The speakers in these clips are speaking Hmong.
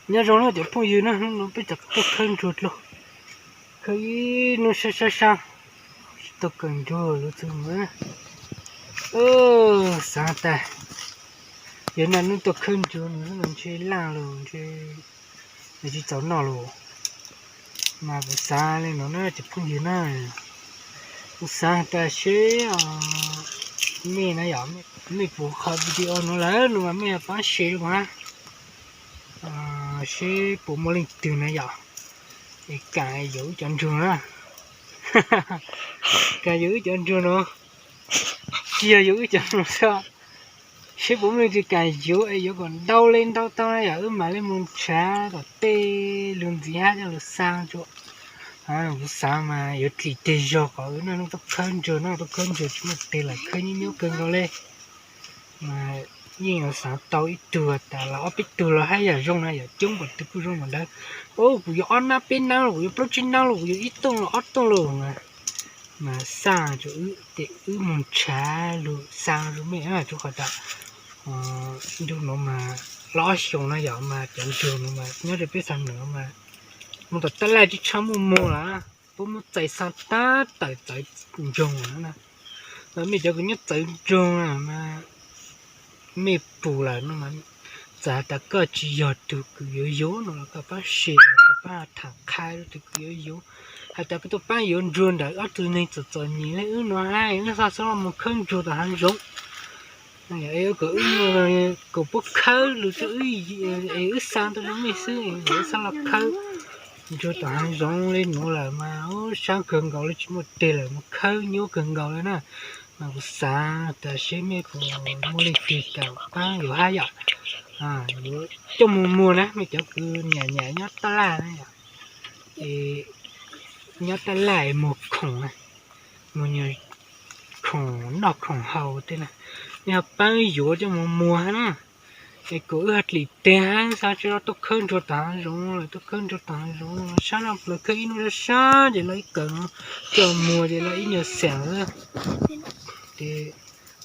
Nyob zoo na cov phooj ywg na, hnub no peb rov tuaj khawb ntsuag dlua, khawb ib hnub sab sab sab, tsis tau kawm ntsuag lawm txog na. Xav tas yog naj hnub tuaj khawb ntsuag no ntshe laj los ntshe tsis txaus noj los, mas kuv xav li no na cov phooj ywg na, kuv xav tas seb mej na yom, mej puas kho video no lawm no mas mej pab share los na, seb puas muaj leej twg na yom, es kam yuav wb cov ntsuag na, kam yuav wb cov ntsuag no, tsis yog yuav wb cov ntsuag xwb, seb puas muaj leej twg kam yuav es yuav kom ntau li ntau tau na yom, wb mam li mus nrhav kom tej lug ntxiv hab coj lug xa tso. Kuv xav mas yuav dlim teg zog kom wb naj hnub tuaj khawb ntsuag no, tuaj khawb ntsuag tsis muaj teg lawm, khawb nyuaj nyuaj kawg nkaus li. Mas yeej yuav xav tau ib tug tas los ob peb tug los haj yam zoo na yom, coob npaum twg kuj zoo npaum ntawd. Kuv yuav ob nab peb nab los, kuv yuav plaub tsib nab los, kuv yuav ib tooj los ob tooj los mas, mas xa rau wb ces wb mus nrhav lug xa rau mej, rau qhov tas ntu no mas los ob xyoos no yom, mas cov ntsuag no mas nyob rau peb Xab Nam mas mus tom tab laj tsis tshua muaj muag lawm, puab muab txais xa tab tawm txawv ntsoog na. Mas mej cov kws nyob txawv ntsoog na mas mej pum lawm no mas, txawm has tas koj tsis yog tug kws yuav yuav no los koj pab share, koj pab tham qha rau tug kws yuav yuav, has tas koj tuaj pab yuav ntsuag ntawm ob tug neeg txom txom nyem le wb no hab, wb xav xav los mus khawb ntsuag tom hav zoov. Kom wb, kom puab khawb lug rau wb, es wb xa tau rau mej xwb, wb xav los khawb ntsuag tom hav zoov li nuav lawm mas sab kawg nkaus li, tsis muaj teg lawm, mus khawb nyuaj kawg nkaus li na. Mas kuv xav tas seb mej puas muaj leej twg kam pab yuav hab yom, yuav coj mus muag na, mej cov kws nyam nyam nyob tab laj na yom, nyob tab laj muag khoom na, muag nyuag khoom noj khoom haus tej na, mej ho pab wb yuav coj mus muag hab na. Es kom wb ho dlim teg hab, xav tsis tau tuaj khawb ntsuag tom hav zoov lawm, tuaj khawb ntsuag tom hav zoov sab no plaws khawb ib hnub sab sab ces lawv ib kawm no coj muag ces lawv ib nyuag xeem xwb. Ces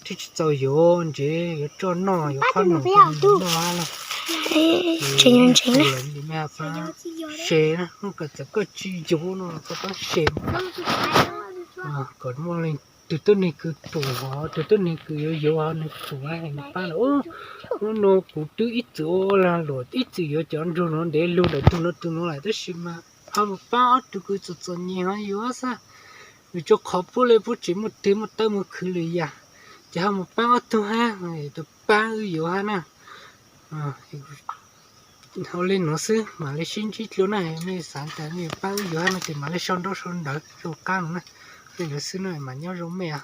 thiaj tsis txaus yuav ntsev, yuav roj noj, yuav qhob noom noj hab no. Ces mej pab share na, koj txawm koj tsis yuav no los koj pab share kom muaj leej twg tuab neeg kws pum hov, tug tuab neeg kws yuav yuav hov nws pum hab nws pab lawm. Hnub no kuv twb ib txwm ua lag luam ib txwm yuav cov ntsuag nuav ntev lug ntawm tug nuav tug nuav lawm, tab sis mas ho mus pab ob tug kws txom txom nyem hov yuav xwb. Vim rua qhov puab le puab tseem muaj teg muaj tawb muaj khwv lwm yam, ces ho mus pab ob tug hab, tug pab wb yuav hab na. Ua le nuav xwb mam li sib ntsib dlua na, mej xav tas mej pab wb yuav hab no ces mam li sau ntaub sau ntawv rau qab no na. Ua le nuav xwb na, mas nyob zoo mej.